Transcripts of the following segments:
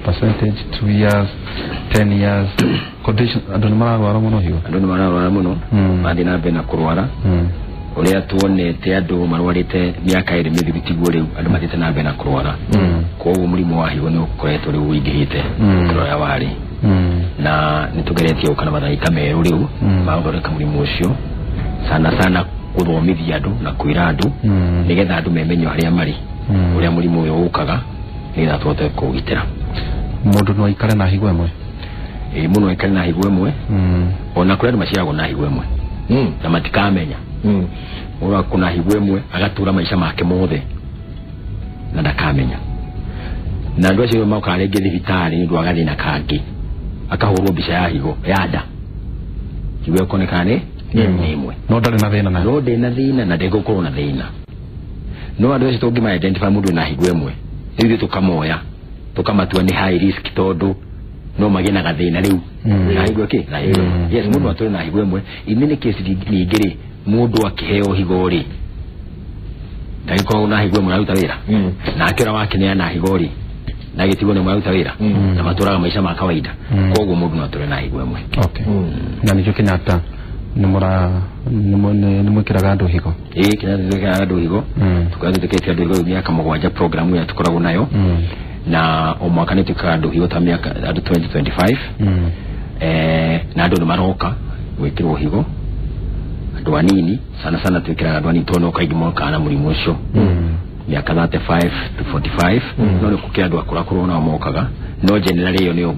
Percentage 2 years, 10 years condition, andũ nĩ mararwara mũno higo. Andũ nĩ mararwara mũno, mathiĩ na mbere na kũrwara. Ũrĩa tuonete andũ marwarĩte mĩaka 2 mĩthiru tiguo rĩu andũ mathiĩte na mbere na kũrwara. Koguo mũrimũ wa higo nĩ ũkoretwo rĩu ũingĩhĩte gũkĩra ũrĩa warĩ. Na nĩ tũgeretie gũka na matharaita merũ rĩu ma gũthondeka mũrimũ ũcio, sana sana gũthomithia andũ na kwĩra andũ nĩgetha andũ memenye harĩa marĩ, ũrĩa mũrimũ ũyũ ũkaga, nĩgetha tũhote kũũgitĩra. Mũndũ no aikare na higo ĩmwe? Ĩĩ, mũndũ no aikare na higo ĩmwe. Ona kũrĩ andũ maciaragwo na higo ĩmwe na matikamenya. Mũndũ akũna higo ĩmwe agatũra maica make mothe na ndakamenya. Na andũ acio mokaga rĩngĩ thibitarĩ nĩ ũndũ wa gathĩna kangĩ, akahũrwo mbica ya higo ya nda, higo ĩkonekana nĩ ĩmwe. No ndarĩ na thĩna nayo. No ndĩ na thĩna na ndĩgũkorwo na thĩna. No andũ acio tũngĩma identify mũndũ wĩna higo ĩmwe, rĩu ithuĩ tũkamoya tũkamatua nĩ high risk, tondũ no magĩe na gathĩna rĩu na higo ĩkĩ na higo ĩmwe. Yes, mũndũ atũre na higo ĩmwe. In any case, ningĩ rĩ, mũndũ akĩheo higo rĩ, ndagĩkoragwo na higo ĩmwe aruta wĩra, nake ũrĩa wakĩneana higo rĩ, na gĩtigwo nĩ maruta wĩra na matũraga maica ma kawaida. Koguo mũndũ no atũre na higo ĩmwe. Okay. Na nĩkĩo Kenyatta nĩ mwĩkĩraga andũ higo? Ĩĩ, Kenyatta twĩkĩraga andũ higo. Tũkoretwo twĩkĩrĩte andũ higo mĩaka 7, program ĩrĩa tũkoragwo nayo. Na o mwaka nĩ twĩkaga andũ higo ta mĩaka andũ 2025. Na andũ nĩ maroka gwĩkĩrwo higo, andũ anini sana sana twĩkĩraga andũ anini tondũ no kaingĩ mokaga na mũrimũ ũcio, mĩaka 35 to 45. No nĩ gũkĩra andũ akũrakũrũ nao mokaga, no generally ĩyo nĩyo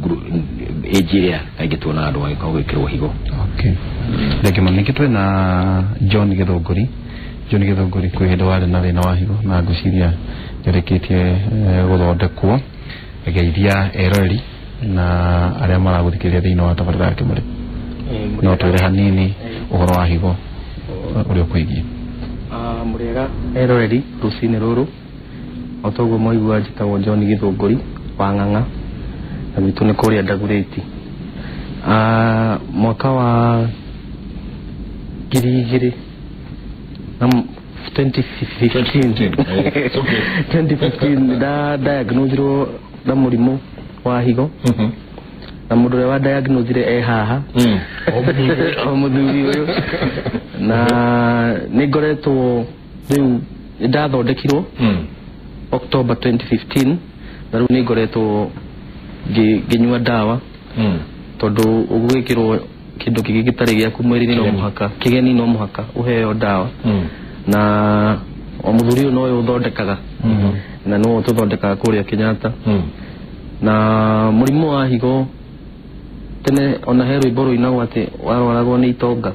age ĩrĩa kaingĩ tuonaga andũ magĩũka gwĩkĩrwo higo. Okay. Thank you mũno. Ningĩ twĩ na John Gĩthũngũri. John Gĩthũngũri, kwĩ hĩndĩ warĩ na thĩna wa higo na ngwĩciria nĩũrĩkĩtie gũthondekwo. Geithia eroreri na arĩa maragũthikĩrĩria thĩinĩ wa tabarĩra ya Kĩmũrĩ. No twĩre hanini ũhoro wa higo ũrĩa ũkwĩgiĩ. Mũrĩega eroreri rũcinĩ rũrũ. O toguo mwaigua, njĩtagwo John Gĩthũngũri wa Ng'ang'a na gwitũ nĩ kũrĩa Ndagurĩti. Mwaka wa ngiri igĩrĩ na 2015, 2015 nda diagnosirwo na mũrimũ wa higo, na mũndũ ũrĩa wa diagnosire e haha, o mũthuri ũyũ, na nĩ ngoretwo rĩu nĩ ndathondekirwo October 2015, na rĩu nĩ ngoretwo ngĩnyua ndawa, tondũ ũgwĩkĩrwo kĩndũ kĩngĩ gĩtarĩ gĩaku mwĩrĩ-inĩ no mũhaka kĩgeni, no mũhaka ũheo ndawa. Na o mũthuri ũyũ nowe ũthondekaga na no tũthondekaga kũrĩa Kenyatta. Na mũrimũ wa higo, tene ona he rwĩmbo rũinagwo atĩ warwaragwo nĩ itonga.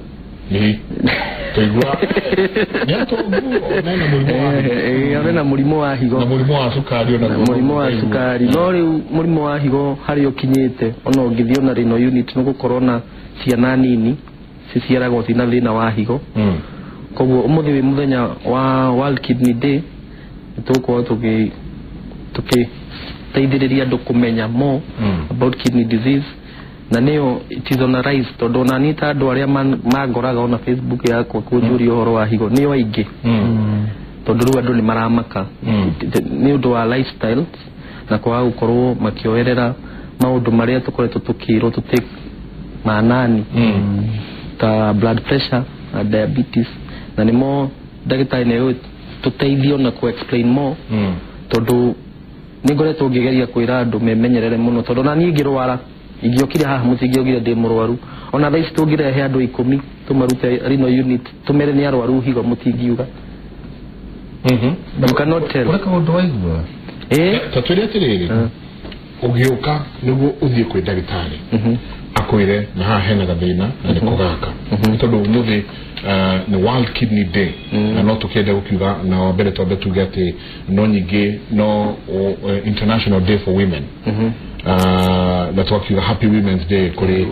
Tũigua nĩ atongu mena mũrimũ wa higo. Ĩĩ, na mũrimũ wa higo. Na mũrimũ wa cukari ona mũrimũ wa cukari. No rĩu mũrimũ wa higo harĩa ũkinyĩte, ona ũngĩthiĩ ona renal unit nĩ gũkorwo na ciana nini ciciaragwo cina thĩna wa higo. Koguo ũmũthĩ wĩ mũthenya wa World Kidney Day, nĩ tũgũkorwo tũgĩteithĩrĩria andũ kũmenya more about kidney disease, na nĩyo it is on a rise, tondũ ona niĩ ta andũ arĩa mangoraga ona Facebook yakwa kũnjũria ũhoro wa higo nĩo aingĩ, tondũ rĩu andũ nĩ maramaka nĩ ũndũ wa lifestyle na kwaga gũkorwo makĩoerera maũndũ marĩa tũkoretwo tũkĩrwo tũtake manani ta blood pressure na diabetes, na nĩmo ndagĩtarĩ nĩ tũteithio na ku explain more, tondũ nĩ ngoretwo ngĩgeria kwĩra andũ memenyerere mũno, tondũ ona niĩ ngĩrwara ingĩokire haha mũtingĩogire ndĩ mũrwaru. Ona thaa ici tũngĩrehe andũ 10 tũmarute renal unit tũmere nĩ arwaru higo, mũtingiuga. You cannot tell. Ũrĩa kaũndũ waigua. Ĩĩ. Ta twĩre atĩrĩrĩ, ũgĩũka nĩguo ũthiĩ kwĩ ndagĩtarĩ akwĩre na haha hena gathĩna na nĩko gaka, nĩ tondũ ũmũthĩ nĩ World Kidney Day, na no tũkĩende gũkiuga na wa mbere twambe tuge atĩ no nyingĩ no International Day for Women, na twakiuga Happy Women's Day kũrĩ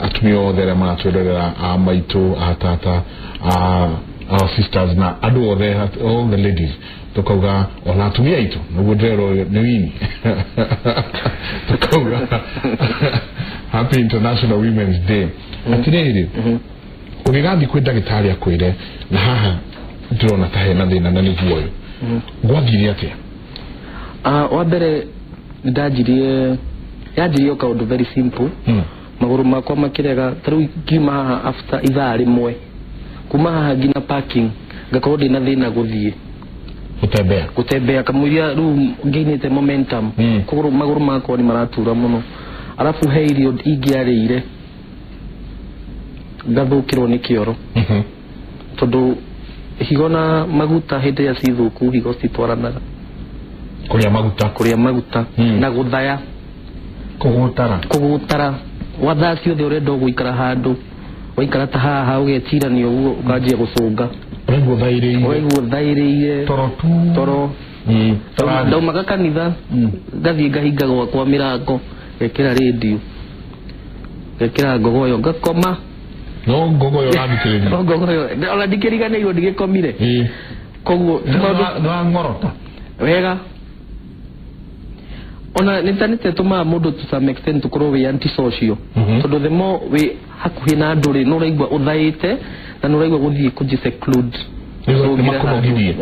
atumia othe arĩa maratwĩrorera, a maitũ, a tata, a our sisters na andũ othe, all the ladies, tukauga ona atumia aitũ nĩguo ndĩrerwo nĩ wini, tukauga Happy International Women's Day. Atĩrĩrĩ, ũgĩgathiĩ kwĩ ndagĩtarĩ akwĩre na haha ndĩrona ta hena thĩna na nĩguo ũyũ, gwathire atĩa? Wa mbere Ndanjirie yanjirie kaũndũ very simple. Magũrũ makwa makĩrega ta rĩu ngiuma haha after ithaa rĩmwe kuma haha nginya parking ngakorwo ndĩna thĩna gũthiĩ gũtembea kamũiria rĩu ngĩinĩte momentum. Kũgũrũ magũrũ makwa nĩ maratura mũno arabu he irio ingĩarĩire ngathũkĩrwo nĩ kĩoro. Tondũ higo na maguta hĩndĩ ĩrĩa cithũku higo citwaranaga kũrĩa maguta na gũthaya kũgũtara wa thaa ciothe ũrenda gũikara handũ waikara ta haha ũgetirania ũguo ũkanjia gũcũnga ũraigua thairĩire toro ndaumaga kanitha ngathiĩ ngahinga gwakwa mĩrango ngekĩra rĩndiũ ngekĩra ngogoyo ngakoma no ngogoyo ũrathikĩrĩria no ngogoyo ona ndikĩriganĩirwo ndigĩkomire koguo nĩwang'orota wega ona nĩtanĩte tũmaga mũndũ to some extent ũkorwo wĩ antisocial. Tondũ the more wĩ hakuhĩ na andũ rĩ nĩũraigua ũthaĩte na nĩũraigua gũthiĩ kũjiseclude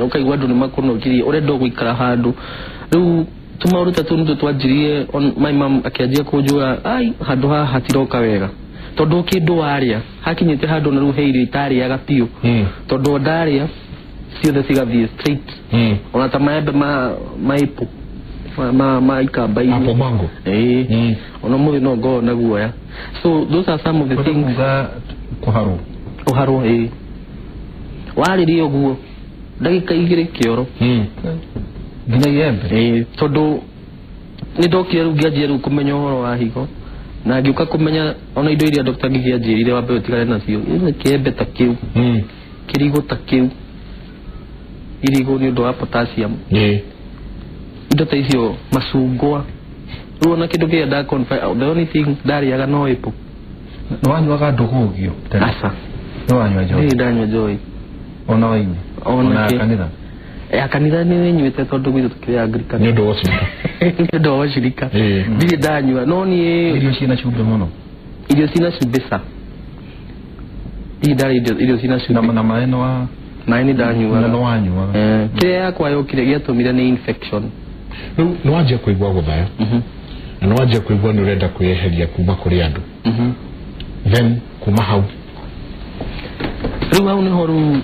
ũkaigua andũ nĩmakũnogirie ũrenda gũikara handũ rĩu tũmaũndũ ta tũu nĩtwo twanjirie my mom akĩanjia kũnjũra ai handũ haha hatiroka wega tondũ kĩndũ warĩa hakinyĩte handũ na rĩu he irio itarĩaga biũ tondũ ndarĩa ciothe cigathiĩ straight ona ta maembe ma apple ma ikamba-inĩ apple mango ona mũthĩ no ngorwo na guoya. So those are some of the things. Kũharwo warĩria ũguo ndagĩka igĩrĩ kĩoro nginya iembe tondũ nĩndokire rĩu ngĩanjia rĩu kũmenya ũhoro wa higo na ngĩũka kũmenya ona indo iria Dr. Ngigi anjĩrire wambe ũtigane nacio kĩembe ta kĩu kĩrigũ ta kĩu irigũ nĩ ũndũ wa potassium indo ta icio macungwa rĩu ona kĩndũ kĩrĩa nda the only thing ndarĩaga no apple. Nĩwanyuaga ndũgũgio aca nĩwanyua njohi ndirĩ ndanyua njohi ona waini ona kanitha ya kanitha nĩ nyuĩte tondũ gwitũ tũkĩrĩ Anglican nĩ ũndũ wa ũcirika nĩ ũndũ wa ũcirika ndirĩ ndanyua no niĩ irio ciĩna cumbĩ mũno irio ciĩna cumbĩ ca ndirĩ ndarĩa irio ciĩna cumbĩ na maĩ maĩ nĩ ndanyuaga nĩwanyuaga kĩrĩa yakwa yokire gĩatũmire nĩ infection rĩu nĩwanjia kũigua gũthaya na nĩwanjia kũigua nĩ ũrenda kwĩyeheria kuma kũrĩ andũ then kuma hau rĩu hau nĩho rĩu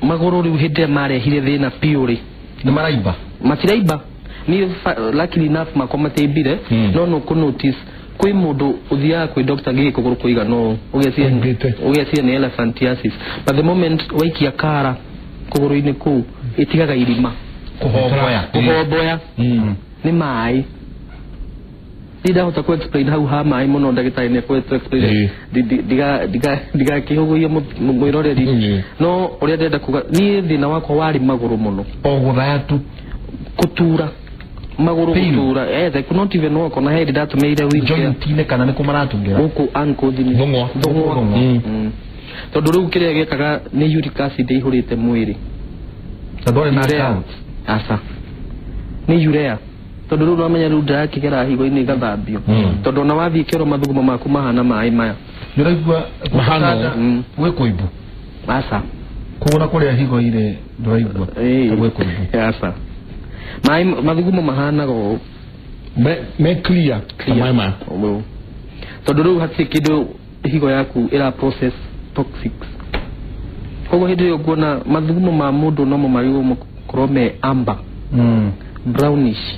magũrũ rĩu hĩndĩ ĩrĩa marehire thĩna biũ rĩ nĩ maraimba matiraimba niĩ luckily enough makwa matiaibire no no kũ notice kwĩ mũndũ ũthiaga kwĩ doctor ngĩgĩ kũgũrũ kũigana ũũ ũgeciria nĩ elephantiasis but the moment waikia kara kũgũrũ-inĩ kũu ĩtigaga irima kũhomboya nĩ maĩ ndahota ku explain hau ha maĩ mũno ndagĩtarĩ nĩ ekũhete explain ndigakĩhũgũie mwĩroreri no ũrĩa ndĩrenda kuga niĩ thĩna wakwa warĩ magũrũ mũno o gũthaya tu kũtura magũrũ gũtura I could not even walk ona hĩndĩ ndatũmĩire wheelchair joint-inĩ kana nĩ kũ maratungĩra gũkũ ankle thĩinĩ thũng'wa tondũ rĩu kĩrĩa gĩkaga nĩ uric acid ĩihũrĩte mwĩrĩ na ndwarĩ na gout aca nĩ urea tondũ rĩu nĩwamenya rĩu ndĩrakĩgera higo-inĩ ĩgathambio tondũ ona wathiĩ kĩoro mathugumo maku mahana maĩ maya nĩũraigua gwĩ kũimbu aca kũgũra kũrĩa higo irĩ ndũraigua gwĩ kũimbu aca maĩ mathugumo mahanaga ũũ me clear ta maĩ maya tondũ rĩu hatirĩ kĩndũ higo yaku ĩra process toxics koguo hĩndĩ ĩyo nguona mathugumo ma mũndũ nomo magĩrĩirwo gũkorwo me amber brownish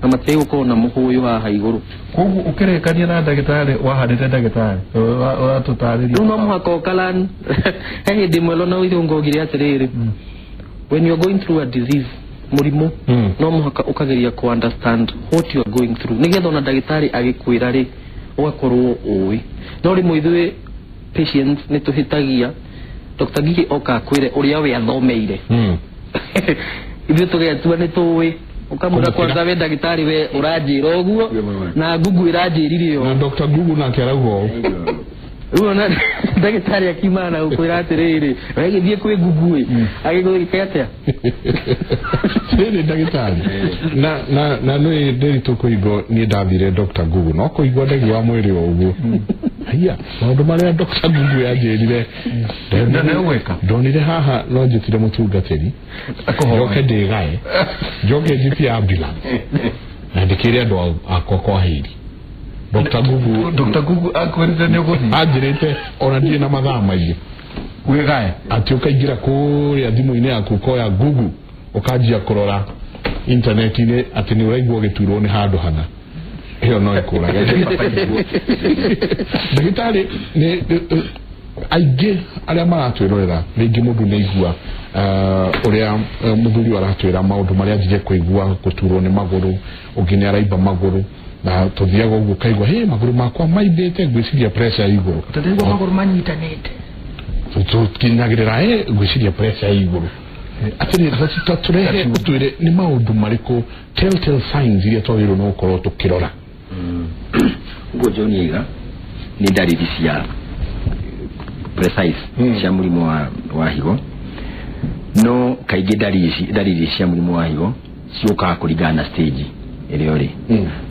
na matiagĩrĩirwo gũkorwo na mũhũyũ haha igũrũ koguo ũkĩrĩkania na ndagĩtarĩ wahandĩte ndagĩtarĩ ũratũtarĩria rĩu no mũhaka ũkalan he hĩndĩ ĩmwe lona ũirũ ngogire atĩrĩrĩ when you are going through a disease mũrimũ no mũhaka ũkageria kũ understand what you are going through nĩgetha ona ndagĩtarĩ agĩkwĩra rĩ ũgakorwo ũĩ no rĩmwe ithuĩ patients nĩ tũhĩtagia Dr. Ngigi oka akwĩre ũrĩa we athomeire ithuĩ tũgetua nĩ tũĩ ukamwĩra kwanza we ndagĩtarĩ we ũranjĩra ũguo na Google ĩranjĩrire ũũ na Dr. Google nake arauga ũũ rĩu ona ndagĩtarĩ akiumana na gũkwĩra atĩrĩrĩ we gĩthiĩ kwĩ Google agĩgwĩka atĩa rĩrĩ ndagĩtarĩ na nĩ ndĩritũ kũigua niĩ ndathire Dr. Google no kũigua ndaigua mwĩrĩ o ũguo haiya maũndũ marĩa Dr. Google yanjĩrire ndonire haha no njĩtire mũtungatĩri njoke ndĩgae njoke njĩtie ambulance Na ndikire andu akwa kwa heri. Dr. Google Dr. Google akwirite ni uguthi anjirite ona ndire na mathaa maingi wigae ati ukaingira kuria thimu-ini yaku ukoya Google ukanjia kurora internet-ini ati ni uraigua giturwo ni handu hana iyo no ikuraga. Ndagitari ni aingĩ arĩa maratwĩrorera rĩngĩ mũndũ nĩ aigua ũrĩa mũthuri aratwĩra maũndũ marĩa anjirie kũigua gũturwo nĩ magũrũ, ũngĩ nĩ araimba magũrũ na tũthiaga ũguo ũkaigua hĩ magũrũ makwa maimbĩte ngwĩciria pressure ya igũrũ tũtiraigua magũrũ manyitanĩte tũkinyagĩrĩra ngwĩciria pressure ya igũrũ atĩrĩ tũrehe ũtwĩre nĩ maũndũ marĩkũ telltale signs iria twagĩrĩirwo nĩ gũkorwo tũkĩrora. Ũguo John aiga nĩ ndariri cia precise cia mũrimũ wa higo, no kaingĩ ndariri cia mũrimũ wa higo ciũkaga kũringana na stage ĩrĩa ũrĩ,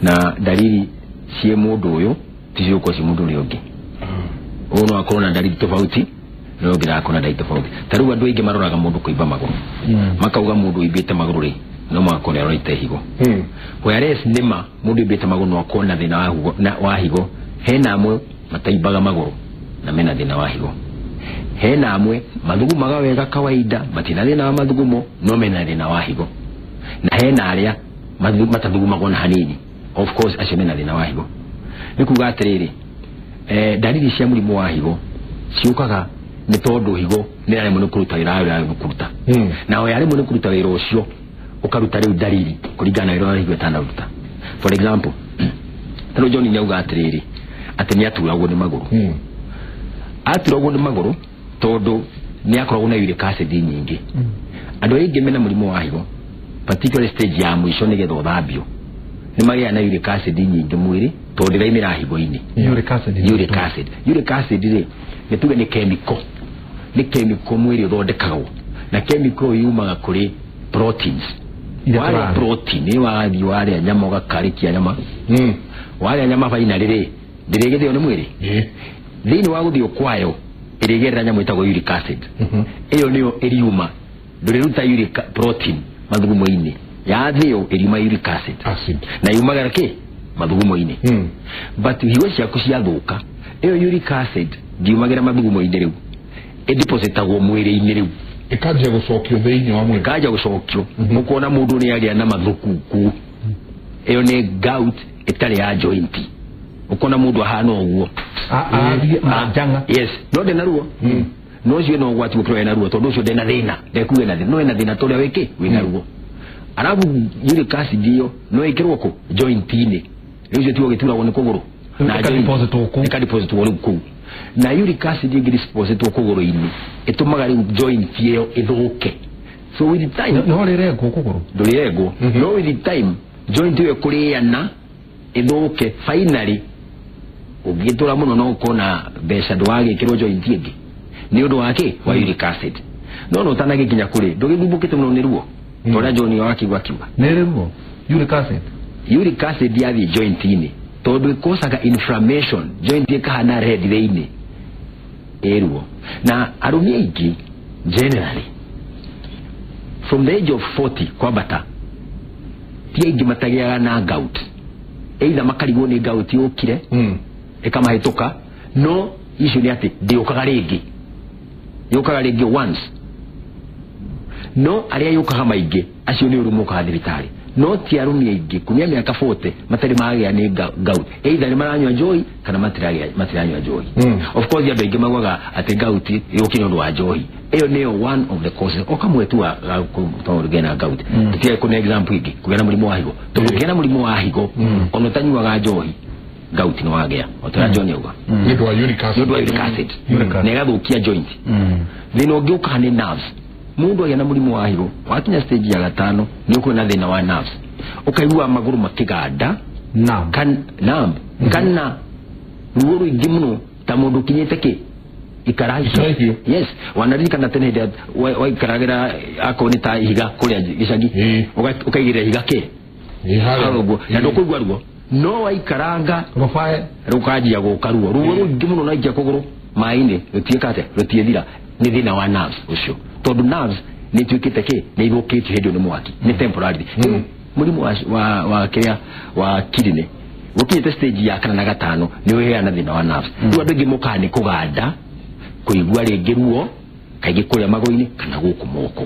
na ndariri cie mũndũ ũyũ ti ciũka ci mũndũ ũrĩa ũngĩ. Ũyũ no akorwo na ndariri tofauti no ũngĩ ndakorwo na ndariri tofauti. Ta rĩu andũ aingĩ maroraga mũndũ kũimba magũrũ, makauga mũndũ ũimbĩte magũrũ rĩ no mũhaka nĩ arorete higo, whereas nĩma mũndũ ũimbĩte magũrũ no akorwo na thĩna wa higo. Hena amwe mataimbaga magũrũ na mena thĩna wa higo, hena amwe mathugumaga wega kawaida matina thĩna wa mathugumo no mena thĩna wa higo, na hena arĩa matathugumagwo na hanini, of course acio mena thĩna wa higo. Nĩ kuga atĩrĩrĩ, ndariri cia mũrimũ wa higo ciũkaga nĩ tondũ higo nĩ yaremwo nĩ kũruta wĩra wayo nĩ kũruta, na o yaremwo nĩ kũruta wĩra ũcio ũkaruta rĩu ndariri kũringana na wĩra ũrĩa higo ĩtanaruta. For example, tarĩu John nĩ auga atĩrĩrĩ atĩ nĩ aturagwo nĩ magũrũ. Aturagwo nĩ magũrũ tondũ nĩ akoragwo na uric acid nyingĩ. Andũ aingĩ mena mũrimũ wa higo particular stage ya mũico nĩgetha ũthambio nĩ magĩa na uric acid nyingĩ mwĩrĩ tondũ ĩraimĩra higo-inĩ. Uric acid rĩ nĩ tuge nĩ chemical, nĩ chemical mwĩrĩ ũthondekagwo, na chemical yumaga kũrĩ proteins. Warĩa protein nĩ wathiĩ warĩa nyama ũgakarĩkia nyama, warĩa nyama finally rĩ ndĩrĩgĩthĩo nĩ mwĩrĩ, thĩinĩ wa gũthĩo kwayo ĩrĩgerera nyamũ ĩtagwo uric acid. Ĩyo nĩyo ĩriuma, ndũrĩruta uric protein mathugumo-inĩ, yathĩo ĩriuma uric acid na yumaga kĩ mathugumo-inĩ. But higo ciaku ciathũka, ĩyo uric acid ndiumagĩra mathugumo-inĩ rĩu, ĩdepositagwo mwĩrĩ-inĩ rĩu, ĩkanjia gũcokio thĩinĩ wa mwĩrĩ, ĩkanjia gũcokio. Ũkona mũndũ nĩ agĩa na mathukuku, ĩyo nĩ gout ĩtarĩ ya joint. Ũkona mũndũ ahana ũguo yes, no ndena ruo, no ũcio no ũgwati gũkĩra wĩna ruo tondũ ũcio ndena thĩna, ndekuge na thĩna, no wĩna thĩna tũrĩa wĩkĩ wĩna ruo. Arabu uric acid ĩyo no ĩkĩrwo kũ joint-inĩ, rĩu ũcio tiwe ũgĩturagwo nĩ kũgũrũ na ĩkadepositwo rĩu kũu, na uric acid ĩngĩdepositwo kũgũrũ-inĩ ĩtũmaga rĩu joint ĩyo ĩthũke. So with time no rĩrengwo kũgũrũ, ndũrĩrengwo, no with time joint ĩyo ĩkũrĩana ĩthũke, finally ũngĩtũra mũno no ũkona mbeca ndwagĩkĩrwo joint ĩngĩ nĩ ũndũ wa kĩ wa uric acid. No no ũtanagĩkinya kũrĩ ndũgĩthumbũkĩte mũno nĩ ruo torĩa John wakiuga kiuga nĩ ruo. Uric acid, uric acid yathiĩ joint-inĩ tondũ ĩkosaga inflammation, joint ĩkahana red thĩinĩ ĩ ruo. Na arũme aingĩ generally from the age of 40 kwambata ti aingĩ matagĩaga na gout, either makarigwo nĩ gout yũkire ĩkamahĩtũka, no issue nĩ atĩ ndĩũkaga rĩngĩ, yũkaga rĩngĩ once. No arĩa yũkaga maingĩ acio nĩ ũru mokaga thibitarĩ, no ti arũme aingĩ kumia mĩaka 40 matarĩ magĩa nĩ gout, either nĩ maranyua njohi kana matiranyua njohi. Of course andũ aingĩ maugaga atĩ gout yũkire nĩ ũndũ wa njohi, ĩyo nĩyo one of the causes. O kamwe tu ga na gout, tũtige kũne example ĩngĩ kũgĩa na mũrimũ wa higo, tondũ ũngĩgĩa na mũrimũ wa higo ona ũtanyuaga njohi gout nĩ wagĩa, o ta John auga nĩ ũndũ wa uric acid, nĩ ũndũ wa uric acid na ĩgathũkia joint. Thĩna ũngĩ ũkaga nĩ nerves. Mũndũ agĩa na mũrimũ wa higo wakinya stage ya gatano nĩ ũkũgĩa na thĩna wa nerves, ũkaigua magũrũ makĩganda kana ruo rũingĩ mũno ta mũndũ ũkinyĩte kĩ ikarahio. Yes, wanaririkana tene hĩndĩ waikaragĩra akorwo nĩ ta ihiga kũrĩa gĩcagi, ũkaigĩrĩra ihiga kĩ hau ũguo na ndũkũigua ruo, no waikaranga rũkanjia gũka ruo ruo rũingĩ mũno na ikia kũgũrũ maĩ-inĩ rũtiĩka atĩa, rũtiĩthira. Nĩ thĩna wa nerves ũcio, tondũ nerves nĩ ituĩkĩte kĩ, nĩ ithũkĩtio hĩndĩ ĩyo nĩ mwaki, nĩ temporary. Rĩu Mũrimũ wa kĩrĩa wa kidney ũkinyĩte stage ya kana na gatano nĩ ũheana thĩna wa nerves. Rĩu andũ aingĩ mokaga nĩ kũganda, kũigua rĩngĩ ruo kaingĩ kũrĩa magũrũ-inĩ kana gũkũ moko.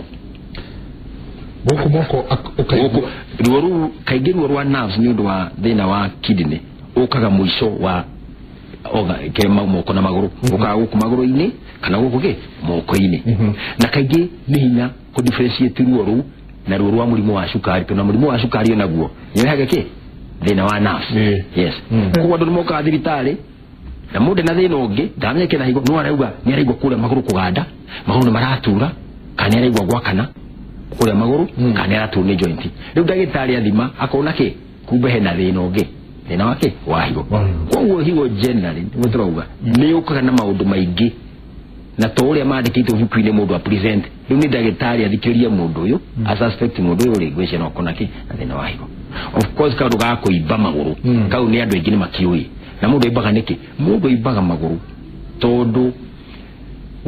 Gũkũ moko ũkaigua ruo rũu kaingĩ ruo rwa nerves nĩ ũndũ wa thĩna wa kidney ũkaga mũico wa oga ke moko na magũrũ, ũkaga gũkũ magũrũ-inĩ kana gũkũ kĩ moko-inĩ. Na kaingĩ nĩ hinya kũ differentiate ruo rũu na ruo rwa mũrimũ wa cukari, tondũ mũrimũ wa cukari onaguo nĩũrehaga kĩ thĩna wa nerves. Yes. Koguo andũ nĩmokaga thibitarĩ na mũndũ na thĩna ũngĩ ndamenyeke na higo, no arauga nĩ araigua kũrĩa magũrũ kũganda, magũrũ nĩ maratura, kana nĩ araigua gwakana kũrĩa magũrũ, kana nĩ araturwo nĩ joint. Rĩu ndagĩtarĩ athima akona kĩ kumbe hena thĩna ũngĩ, thĩna wa kĩ wa higo. Koguo higo generally nĩguo tũrauga nĩ yũkaga na maũndũ maingĩ, na to ũrĩa mandĩkĩtwo ibuku-inĩ mũndũ a present. Rĩu nĩ ndagĩtarĩ athikĩrĩrie mũndũ ũyũ, a suspect mũndũ ũyũ rĩ ngwĩciria no akona kĩ na thĩna wa higo. Of course kaũndũ ga kũimba magũrũ kau nĩ andũ aingĩ nĩ makĩũĩ. Na mũndũ aimbaga nĩkĩ? Mũndũ aimbaga magũrũ tondũ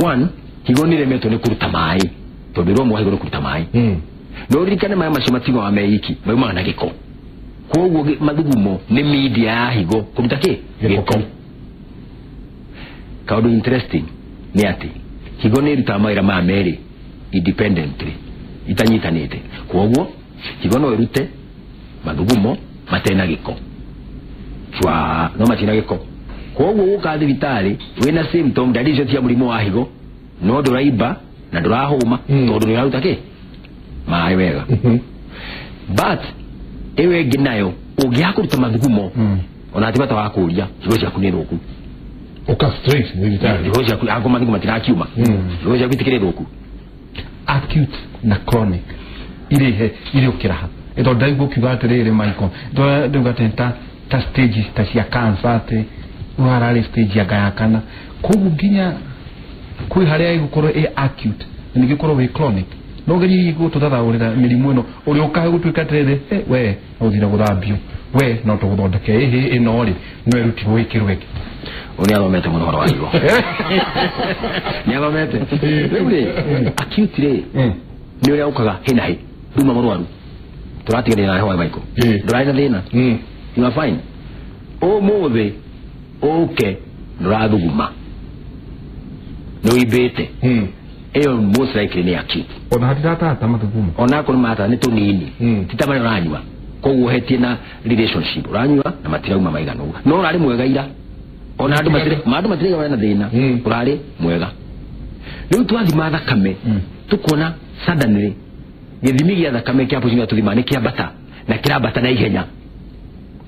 one, higo nĩ ĩremetwo nĩ kũruta maĩ, tondũ wĩra ũmwe wa higo nĩ kũruta maĩ. No ũririkane maĩ macio matiumaga me iki, maumaga na gĩko. Koguo mathugumo nĩ media ya higo kũruta kĩ? Gĩko. Kaũndũ interesting nĩ atĩ higo nĩ ĩrutaga mawĩra maya merĩ independently, itanyitanĩte. Koguo higo no ĩrute mathugumo matena gĩko, chwa no matina gĩko. Koguo gũka thibitarĩ wĩna symptom dalili icio cia mũrimũ wa higo, no ndũraimba na ndũrahũma tondũ nĩ ũraruta kĩ maĩ wega. But ĩyo ĩngĩ nayo ũngĩaga kũruta mathugumo ona ti bata wa kũria, higo ciaku nĩ thũku. Ũka straight thibitarĩ, higo ciaku angĩkorwo mathugumo matirakiuma, higo ciaku itikĩrĩ thũku. Acute na chronic irĩ irĩ ũkĩraha ĩtondũ ndaigua ũkiuga atĩrĩrĩ Michael, ndauga atĩ ta stages ta cia cancer atĩ ũrararĩ stage ya ya kana, koguo nginya kwĩ harĩa ĩgũkorwo ĩ acute na ningĩ ĩkorwo ĩ chronic. No ũgerie gũtũthathaũrĩra mĩrimũ ĩno ũrĩa ũkaga gũtuĩka atĩrĩrĩ, we no ũthire gũthambio, we no tũgũthondeke, ĩhĩ ĩno rĩ no ĩrutirwo ĩkĩrwo ĩngĩ. Ũyũ nĩ athomete mũno ũhoro wa higo. Nĩ athomete. Rĩu rĩ acute rĩ nĩ ũrĩa ũkaga hĩ na hĩ, nduma mũrwaru tũratiganĩra nawe hwaĩ Michael, ndũrarĩ na thĩna, you are fine. Ũmũthĩ ũke ndũrathuguma, nĩ ũimbĩte, ĩyo most likely nĩ acute. Ona hatiratata mathugumo, ona akorwo matata nĩ tũnini, ti ta marĩa ũranyua. Koguo hetie na relationship ũranyua na matirauma maigana ũguo, no ũrarĩ mwega ira, ona andũ matiraiga na thĩna, ũrarĩ mwega. Rĩu twathima thakame tũkona suddenly gĩthimi gĩa thakame kĩa poison tũthima nĩ kĩambata na kĩrambata na ihenya.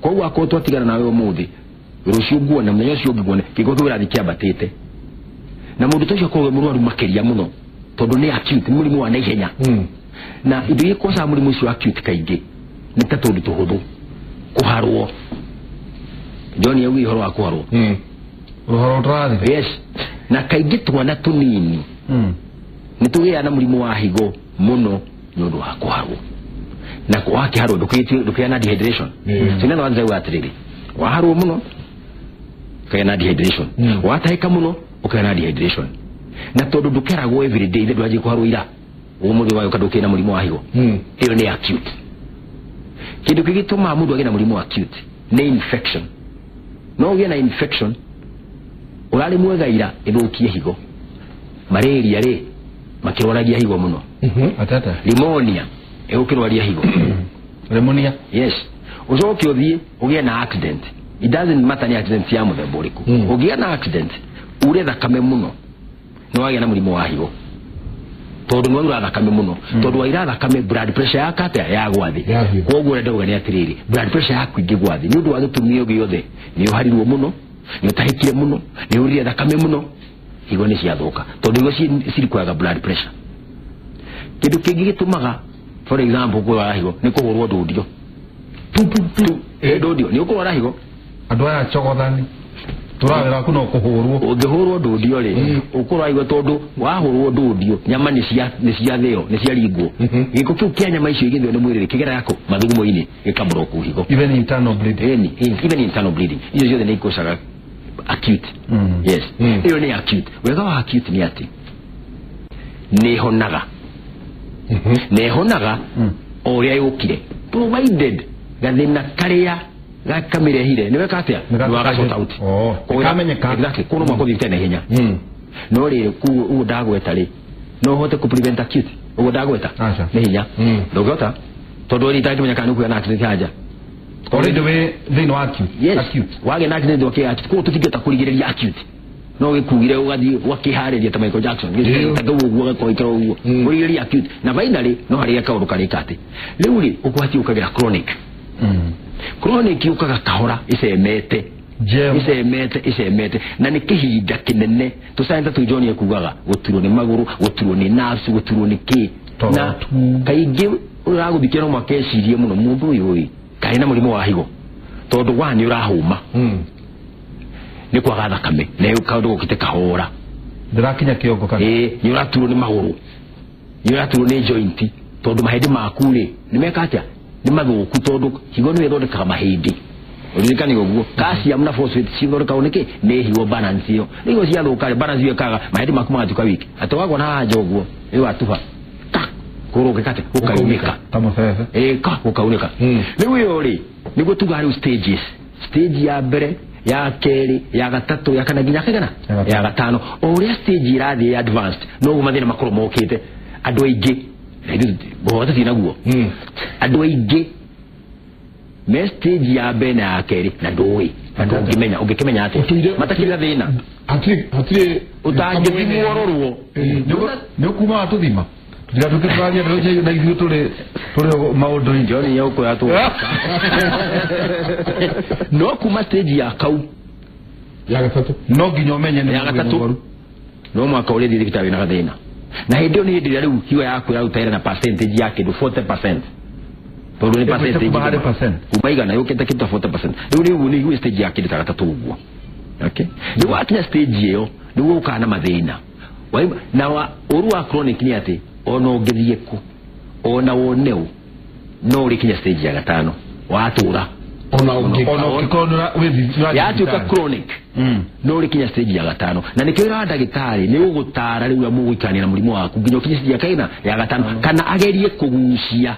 Koguo akorwo twatigana nawe ũmũthĩ, rũciũ nguona, mũthenya ũcio ũngĩ nguone kĩgo kĩu kĩrathiĩ kĩambatĩte, na mũndũ ta ũcio akorwo mũrwaru makĩria mũno tondũ nĩ acute, nĩ mũrimũ wa naihenya. Na indo iria ikocaga mũrimũ ũcio acute kaingĩ nĩ ta tũndũ tũhũthũ, kũharwo. John augire ũhoro wa kũharwo, ũhoro ũtarathira. Yes. Na kaingĩ twana tũnini nĩ tũgĩaga na mũrimũ wa higo mũno nĩ ũndũ wa kũharwo. Na wakĩharwo ndũkĩgĩa na dehydration. So nĩ wanza atĩrĩrĩ, waharwo mũno ũkagĩa na dehydration, watahĩka mũno ũkagĩa na dehydration. Na tondũ ndũkeragwo every day, ndwanjie kũharwo ira, ũmũthĩ wayo ndũkĩrĩ na mũrimũ wa higo, ĩyo nĩ acute. Kĩndũ kĩngĩ gĩtũmaga mũndũ agĩe na mũrimũ acute nĩ infection. No ũgĩe na infection ũrarĩ mwega ira ĩthũkie higo. Malaria rĩ makĩrwaragia higo mũno. Atata pneumonia ĩgũkĩrwaria higo. Pneumonia, yes. Ũcoke ũthiĩ ũgĩe na accident, it doesn't matter nĩ accident ya mũthemba ũrĩkũ, ũgĩe na accident ure thakame mũno nĩ wagĩa na mũrimũ wa higo, tondũ nĩ waura thakame mũno, tondũ waira thakame blood pressure yaku atĩa yagwa thĩ. Koguo ũrĩa ndauga nĩ atĩrĩrĩ, blood pressure yaku ĩngĩgwa thĩ nĩ ũndũ wa gĩtũmi o gĩothe, nĩ ũharirwo mũno, nĩ ũtahĩkire mũno, nĩ ũrire thakame mũno, higo nĩ ciathũka, tondũ higo cirikwaga blood pressure. Kĩndũ kĩngĩ gĩtũmaga for example kũrwara higo nĩ kũhũrwo ndũndio. Ndũndio nĩ ũkũrwara higo. Andũ aya cogothani tũrawĩra ku no kũhũrwo. Ũngĩhũrwo ndũndio rĩ ũkũrwara higo, tondũ wahũrwo ndũndio nyama nĩ ciathĩo, nĩ ciaringwo, gĩko kĩu kĩa nyama icio igĩthĩo nĩ mwĩrĩ kĩgera kũ mathugumo-inĩ gĩkamũrwo kũu higo. Even internal bleeding. Even internal bleeding, icio ciothe nĩ ikocaga acute. Yes. Ĩyo nĩ acute. Wega wa acute nĩ atĩ nĩ ĩhonaga, na ĩhonaga o ũrĩa yũkire. Provided gathina karia gakamirehire ni weka atia ni waga sort out. Kamenyeka. Exactly. Kono mwako thiĩ na ihenya. No rĩ ku ndagweta rĩ no hote ku prevent acute uguo ndagweta nĩ hinya ndũngĩhota tondũ rĩ itangĩmenya kana nĩ na accident haja already we thĩinĩ wa acute. Yes. Acute wagĩa na accident wake acute koguo tũtingĩhota kũrigĩrĩria acute no gĩkugire ũgathiĩ ũgakĩharĩria ta Michael Jackson gĩtagwo ũguo ũgakoikara ũguo kũrigĩrĩria acute na finally no harĩa kaũndũ karĩka atĩ rĩu rĩ ũgwati ũkagĩra chronic. Chronic yũkaga kahora icemete icemete na nĩ kĩhinda kĩnene tũcaita tu John ekugaga gũturwo nĩ magũrũ gũturwo nĩ nerves gũturwo nĩ kĩ na kaingĩ ũragũthikia no makecirie mũno mũndũ ũyũ ĩ kaĩ na mũrimũ wa higo tondũ wa nĩ ũrahũma nĩ kwaga thakame na kaũndũ gũkĩte kahora ndĩrakinya kĩongo kana ĩ nĩ ũraturwo nĩ magũrũ nĩ ũraturwo nĩ joint tondũ mahĩndĩ maku rĩ nĩ meka atĩa nĩ mathũku tondũ higo nĩyo ĩthondekaga mahĩndĩ uririkane ũguo calcium na phosphate cithondekagwo nĩkĩ nĩ higo balance ĩyo higo ciathũka rĩ balance ĩyo ĩkaga mahĩndĩ maku magatuĩka weak atĩ wagwa na haja ũguo ĩ watuha ka kũgũrũ ũgĩka atĩ gũkaunĩka ta mũbebe ĩ ka gũkaunĩka rĩu ĩyo rĩ nĩguo tugaga rĩu stages stage ya mbere ya kerĩ ya gatatũ ya kana nginya kaigana ya gatano o ũrĩa stage ĩrathiĩ advanced noguo mathĩna makorwo mokĩte andũ aingĩ na ithuĩ naguo andũ aingĩ me stage ya mbere na ya kerĩ na ndũĩ na ndũngĩmenya ũngĩkĩmenya atĩa matakĩrĩ na thĩna hatirĩ ũtangĩthimwo rorwo nĩ ũkuma watũthima tũtigatuĩke tũraria na ithuĩ tũrĩ maũndũ-inĩ John yauko yatũ no kuma stage ya kau ya gatatũ no nginya ũmenye nĩ ya gatatũ no mwaka ũrĩa thiĩ thibitarĩ wĩna gathĩna na hĩndĩ ĩyo nĩ hĩndĩ ĩrĩa rĩu higo yaku ĩraruta wĩra na percentage ya kĩndũ 40% tondũ nĩ percentage kuma igana yũkĩte kĩndũ ta 40% rĩu rĩu nĩ iguĩ stage ya kĩndũ ta gatatũ ũguo. Okay, rĩu wakinya stage ĩyo nĩguo ũkaga na mathĩna na ũru wa chronic nĩ atĩ ona ũngĩthiĩ kũ ona wone ũ no ũrĩkinya stage ya gatano watũra ona ũngĩkorwo yatuĩka chronic no ũrĩkinya stage ya gatano na nĩkĩo wĩra wa ndagĩtarĩ nĩ gũgũtara rĩu mũgũikarania na mũrimũ waku nginya ũkinye stage ya kaina ya gatano kana agerie kũgucia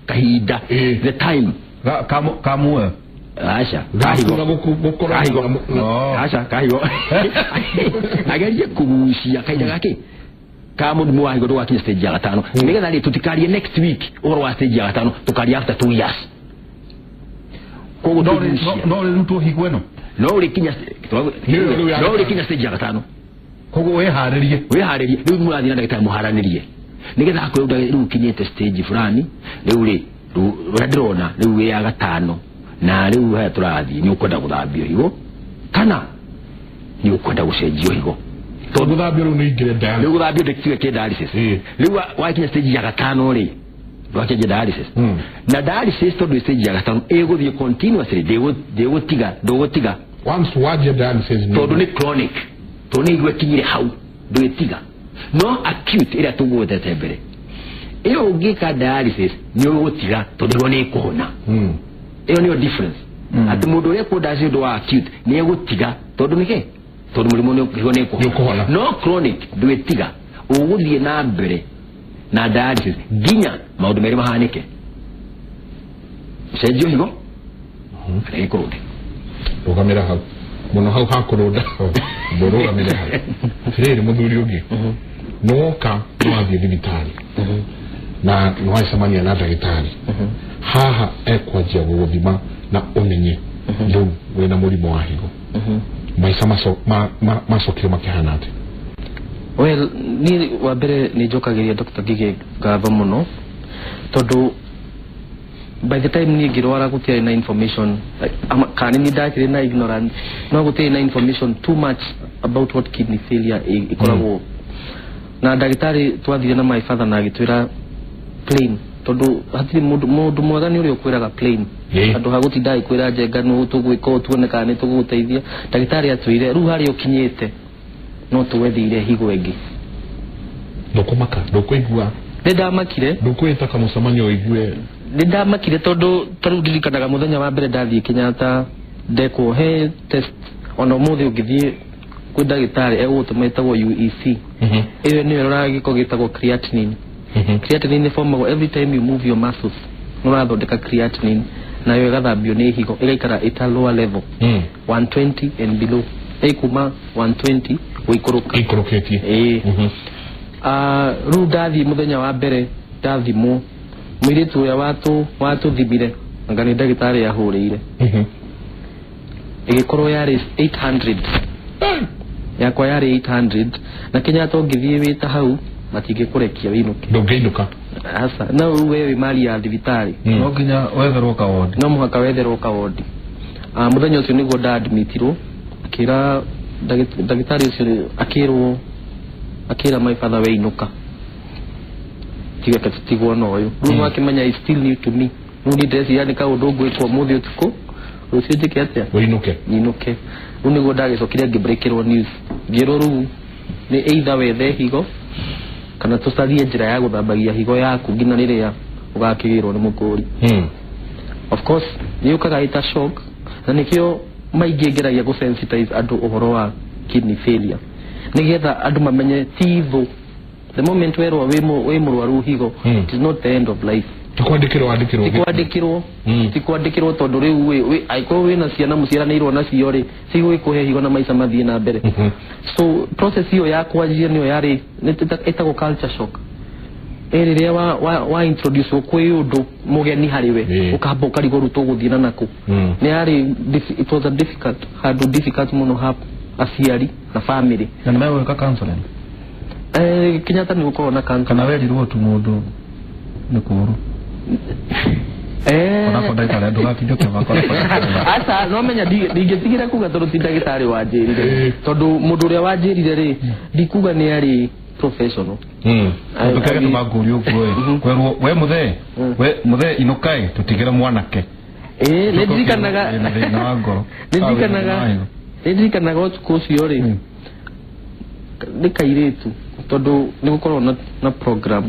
kahinda the time kamuoyo aca kahigo aca kahigo agerie kũgucia kahinda gakĩ ka mũrimũ wa higo ndũgakinya stage ya gatano nĩgetha rĩ tũtikarie next week ũhoro wa stage ya gatano tũkaria after 2 years koguo no rĩrutwo higo ĩno no ũrĩkinya stage ya gatano koguo wĩharĩrie rĩu mũrathiĩ na ndagĩtarĩ mũharanĩrie nĩgetha akwĩre rĩu ũkinyĩte stage fulani rĩu rĩ ũrĩa ndĩrona rĩu wĩ ya gatano na rĩu haya tũrathiĩ nĩ ũkwenda gũthambio higo kana nĩ ũkwenda gũcenjio higo tondũ gũthambio rĩu nĩ ingĩre dialysis rĩu gũthambio ndĩkiuge kĩ dialysis rĩu wakinya stage ya gatano rĩ ndwakenja dialysis na dialysis tondũ stage ya gatano ĩgũthiĩ continuously ndĩgũtiga ndũgũtiga once wajia dialysis tondũ nĩ chronic tondũ nĩ igua ĩkinyire hau ndũgĩtiga no acute ĩrĩa tũgwetete mbere ĩyo ũngĩka dialysis nĩ ũgũtiga tondũ ĩyo nĩ ĩkũhona ĩyo nĩyo difference atĩ mũndũ ũrĩa ekwo dialysis ũndũ wa acute nĩ egũtiga tondũ nĩkĩ tondũ mũrimũ nĩ ĩkũhona no chronic ndũgĩtiga ũgũthiĩ na mbere na dialysis nginya maũndũ merĩ mahanĩke ũcenjio higo kana ĩkũrũnde rũgamĩra hau mũno hau hakũrũnda ndũrũgamĩre hau atĩrĩrĩ mũthuri ũngĩ nĩwoka nĩwathiĩ thibitarĩ na nĩwacemania na ndagĩtarĩ haha ekwanjia gũgũthima na ũmenye rĩu wĩna mũrimũ wa higo maica macokire makĩhana atĩa? Well, ni wa mbere nĩ njokagĩria Dr. Ngige ngatho mũno tondũ by the time niĩ ngĩrwara gũtiarĩ na information kana nĩ ndakĩrĩ na ignorance no gũtiarĩ na information too much about what kidney failure ĩkoragwo na ndagĩtarĩ twathire na my father na agĩtwĩra plain tondũ hatirĩ mũndũ mwega nĩ ũrĩa ũkwĩraga plain andũ ha gũtinda agĩkwĩra njenga nũ tũgwĩka ũũ tuone kana nĩ tũgũgũteithia ndagĩtarĩ atwĩire rĩu harĩa ũkinyĩte no twethire higo ĩngĩ ndũkũmaka ndũkũigua nĩ ndamakire ndũkwĩta kamũcemanio ũigue nĩ ndamakire tondũ ta rĩu ndirikanaga mũthenya wa mbere ndathiĩ Kenyatta ndekwo he test ona ũmũthĩ ũngĩthiĩ kwĩ ndagĩtarĩ egũgũtũma ĩtagwo UEC ĩyo nĩyo ĩroraga gĩko gĩtagwo creatinine. Creatinine formagwo every time you move your muscles. nĩ ũrathondeka creatinine nayo ĩgathambio nĩ higo ĩgaikara ĩta lower level 120 and below, ĩkuma 120 gũikũrũka Ikũrũkĩtie. Ĩĩ. Rĩu ndathiĩ mũthenya wa mbere ndathimwo, mũirĩtu ũrĩa watũthimire anga nĩ ndagĩtarĩ ahũrĩire, ĩgĩkorwo yarĩ 800, yakwa yarĩ 800 na Kenyatta ũngĩthiĩ wĩta hau matingĩkũrekia wĩinũke. Ndũngĩinũka. Aca, no rĩu we wĩ mali ya thibitarĩ. No nginya wetherwo kawondi. No mũhaka wetherwo kawondi. Mũthenya ũcio nĩguo ndaadmitirwo, akĩra ndagĩtarĩ ũcio, akĩrwo, akĩra my father, we inũka, tiga tũtigwo na ũyũ. Rĩu wakĩmenya is still new to me. Rĩu niĩ ndĩreciria nĩ kaũndũ ngwĩkwo ũmũthĩ ũtukũ, rũciũ njĩke atĩa? Wĩinũke. Nyinũke. Rĩu nĩguo ndagĩcokire ngĩbreakĩrwo news, ngĩrwo rĩu nĩ either wethe higo kana tũcarie njĩra ya gũthambagia higo yaku nginya rĩrĩa ũgakĩgĩrwo nĩ mũkũri. Of course nĩ yũkaga ĩta shock, na nĩkĩo maingĩ ngeragia gũ-sensitize andũ ũhoro wa kidney failure, nĩgetha andũ mamenye ti thũ. The moment werwo wĩ mũrwaru higo, it is not the end of life. Ti kwandĩkĩrwo wandĩkĩrwo. Ti kwandĩkĩrwo. Ti kwandĩkĩrwo, tondũ rĩu angĩkorwo wĩna ciana mũciaranĩirwo nacio rĩ, cigũgĩkũhe higo na maica mathiĩ na mbere. So process ĩyo ya kwanjia nĩyo yarĩ ĩtagwo culture shock. Rĩrĩa wa introduce kwĩ ũndũ mũgeni harĩ we, ũkamba ũkarigwo rĩu tũgũthiĩ na nakũ. Nĩ yarĩ it was a difficult handũ, difficult mũno ha aciari na family. Na nĩ megwĩka counseling? Kenyatta nĩ gũkorwo na counseling. Kana werirwo tu mũndũ nĩ kũũru? Onako ndagĩtarĩ ndũgatinde ũkĩmakora. Aca, no menya ndingĩtigĩra kuga tondũ ti ndagĩtarĩ wanjĩrire, tondũ mũndũ ũrĩa wanjĩrire rĩ, ndikuga nĩ arĩ professional. Tondũ kĩrĩa gĩtũma ngũrie ũguo ĩ, kwerwo we mũthee, we mũthee inũkaĩ tũtigĩre mwanake. Ĩĩ, nĩ ndirikanaga. Wĩna thĩna wa ngoro. Nĩ ndirikanaga ũtukũ ũcio rĩ, nĩ kairĩtu, tondũ nĩ gũkorwo na program.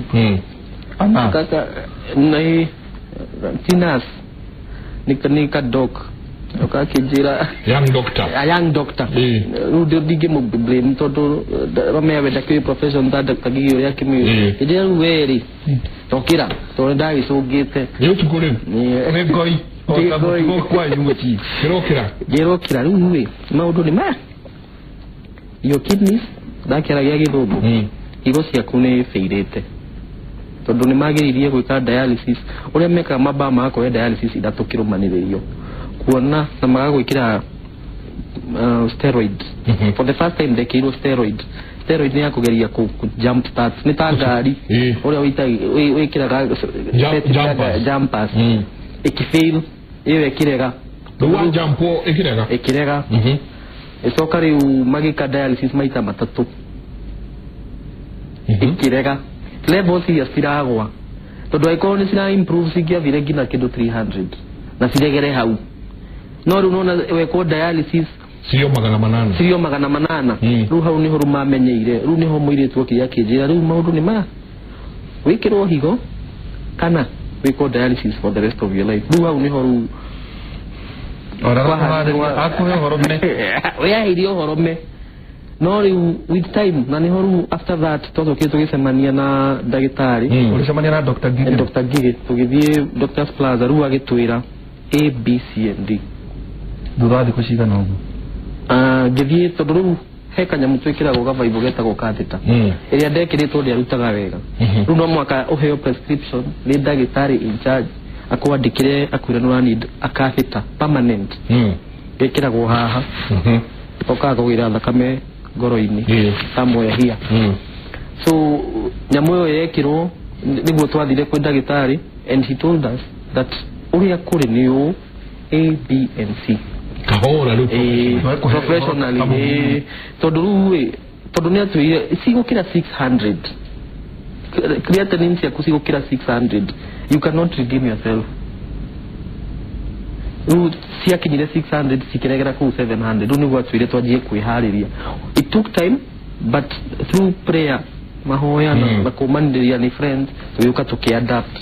Ana. Kaka nĩ ti nurse, nĩ ka doc ũgakĩnjĩra. Young doctor. A young doctor. Rĩu ndingĩmũ blame tondũ ramenya we ndakĩũĩ profession ta Dr. Gigi ũrĩa akĩmĩũĩ. Njĩra rĩu we rĩ, tokĩra tondũ nĩndagĩcũngĩte. Nĩ ũtukũ rĩu. Nĩ ngoi. Nĩ ngoi. Kwanyu mũciĩ. Kĩrokĩra. Ngĩrokĩra rĩu ĩ, maũndũ nĩ maya, your kidneys, ndakĩaragia gĩthũngũ, higo ciaku nĩ bĩirĩte tondũ nĩ magĩrĩirie gwĩka dialysis ũrĩa mekaga, mambaa magakoya dialysis ithatũ kĩrũmanĩrĩrio kuona na magagwĩkĩra steroid. For the first time ndekĩirwo steroid. Steroid nĩ ya kũgeria ku jump start, nĩ ta ngari ũrĩa wĩkĩraga jumpers, ĩkĩfail ĩyo ĩkĩrega. Rĩu wa jump ĩkĩrega. Ĩkĩrega. Ĩcoka rĩu magĩka dialysis maita matatũ, ĩkĩrega. Levels iria ciragwa, tondũ angĩkorwo nĩ cira improve cingĩathire nginya kĩndũ 300 na ciregere hau, no rĩu nona wekwo dialysis Cirio 800. Cirio 800. Rĩu hau nĩho rĩu mamenyeire, rĩu nĩho mũirĩtu okire akĩnjĩra rĩu maũndũ nĩ maya, wĩkĩrwo higo kana wĩkwo dialysis for the rest of your life. Rĩu hau nĩho rĩu Akũhe ũhoro me. Weahirie ũhoro me, no rĩu with time, na nĩho rĩu after that twacokire tũgĩcemania na ndagĩtarĩ. Ũrĩcemania na Dr. Gigi? Dr. Gigi, tũgĩthiĩ Doctors Plaza, rĩu agĩtwĩra A B C and D. Thutha wa thikũ cigana ũguo? Ngĩthiĩ, tondũ rĩu he kanyamũ twĩkĩragwo gabaibũ getagwo catheter, ĩrĩa ndekĩrĩtwo ndĩarutaga wega. Rĩu no mũhaka ũheo prescription nĩ ndagĩtarĩ in charge, akwandĩkĩre akwĩre nĩ ũra need a catheter permanent, ĩkĩragwo haha, okaga kũgĩra thakame ngoro-inĩ somewhere here. So nyamũ ĩyo yekĩrwo nĩguo twathire kwĩ ndagĩtarĩ, and he told us that ũrĩa kũrĩ nĩ ũũ, A B and C. Kahora rĩu. Professionally, tondũ rĩu ĩ, tondũ nĩ atwĩrire cigũkĩra 600, creatinine ciaku cigũkĩra 600, you cannot redeem yourself. Rĩu ciakinyire 600 cikĩregera kũu 700, rĩu nĩguo atwĩre twanjie kwĩharĩria. It took time, but through prayer, mahoya na kũmanĩrĩria nĩ friends, tũgĩũka tũkĩ-adapt.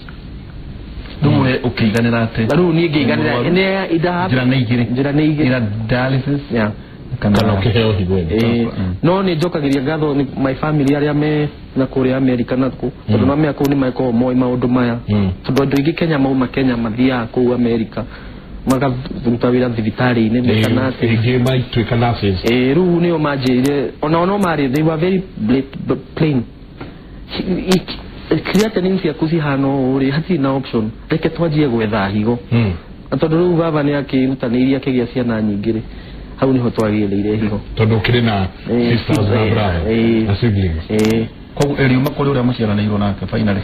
Rĩu we ũkĩiganĩra atĩ Na rĩu niĩ ngĩiganĩra nĩ njĩra nĩ igĩrĩ. Njĩra nĩ igĩrĩ. Ira dialysis Yeah. Kana ũkĩheo higo ĩno. No nĩ njokagĩria ngatho nĩ my family arĩa me na kũrĩa America na kũ, tondũ no mea kũu nĩ makoragwo moĩ maũndũ maya, tondũ andũ aingĩ Kenya mauma Kenya mathiaga kũu America makaruta wĩra thibitarĩ-inĩ meta nurses. Ingĩ maituĩka nurses. Rĩu nĩo manjĩrire, onao no marĩ, they were very plain. Creatinine ciaku cihana ũũ rĩ, hatirĩ na option, reke twanjie gwetha higo. Na tondũ rĩu baba nĩ akĩrutanĩirie akĩgĩa ciana nyingĩ rĩ, hau nĩho twagĩrĩire higo. Tondũ ũkĩrĩ na sisters na brother na siblings. Koguo ĩriuma kũrĩ ũrĩa mũciaranĩirwo nake finally.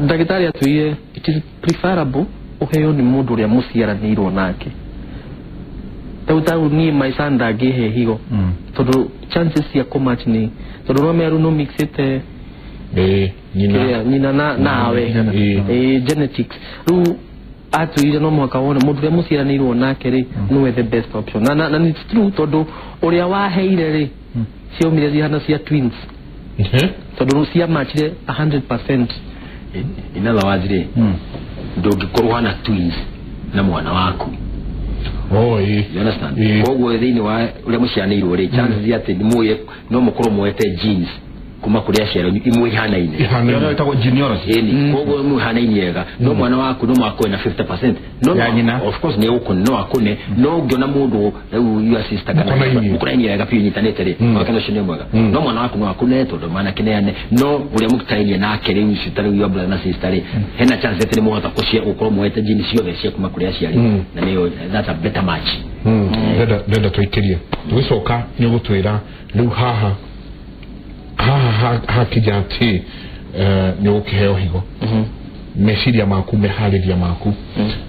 Ndagĩtarĩ atwĩrire it is preferable ũheo nĩ mũndũ ũrĩa mũciaranĩirwo nake. Tau niĩ my son ndangĩhe higo, tondũ chances cia kũmatch nĩ tondũ no meru no mixĩte nyina nyina nawe genetics. Rĩu atwĩrire no mũhaka wone mũndũ ũrĩa mũciaranĩirwo nake rĩ, nĩwe the best option. Na it's true, tondũ ũrĩa waheire rĩ, ciaumire cihana cia twins, tondũ ciamachire 100%. In other words rĩ, ndũngĩkorwo hana twins na mwana waku. You understand? Koguo thĩinĩ wa ũrĩa mũciaranĩirwo rĩ, chances atĩ nĩ mũĩ no mũkorwo muoete genes kuma kũrĩ aciari imwe ihanaine. Ĩtagwo genealogy. Ĩni, koguo mũhanaine wega, no mwana waku no mũhaka na 50% no ya nyina. Of course nĩ ũkũne, no akũne, no ũngĩona mũndũ rĩu your sister kana mũkonaine wega biũ nyitanĩte rĩ, kana ũcio nĩ mwega, no mwana waku no akũne tondũ mwana kĩneane, no ũrĩa mũtarainie nake rĩu ũcio ta rĩu your brother na sister rĩ, hena chance atĩ nĩ mũhota gũkorwo muoete genes ciothe cia kuma kũrĩ aciari, na nĩyo that's a better match. Ndenda tũikĩrie tũgĩcoka nĩ ũgũtwĩra rĩu haha hakinya atĩ nĩ ũgũkĩheo higo, meciria maku, meharĩria maku.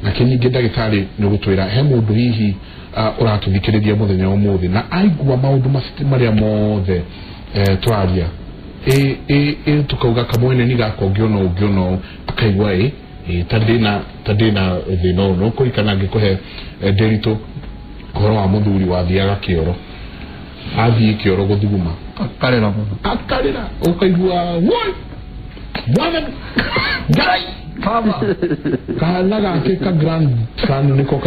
Na ningĩ ndagĩtarĩ nĩ ũgũtwĩra he mũndũ hihi ũratũthikĩrĩria mũthenya wa ũmũthĩ na aigua maũndũ marĩa mothe tũraria, tukauga kamwene ni gaka ũngĩona ũngĩona akaigua ta ndĩna thĩna ũyũ. No kũririkana ngĩkũhe ndĩritũ ũhoro wa mũthuri wathiaga kĩoro, athiĩ kĩoro gũthuguma akarĩra mũno, akarĩra ũkaigua woi mwathani Ngai baba kana gake ka grandson nĩko.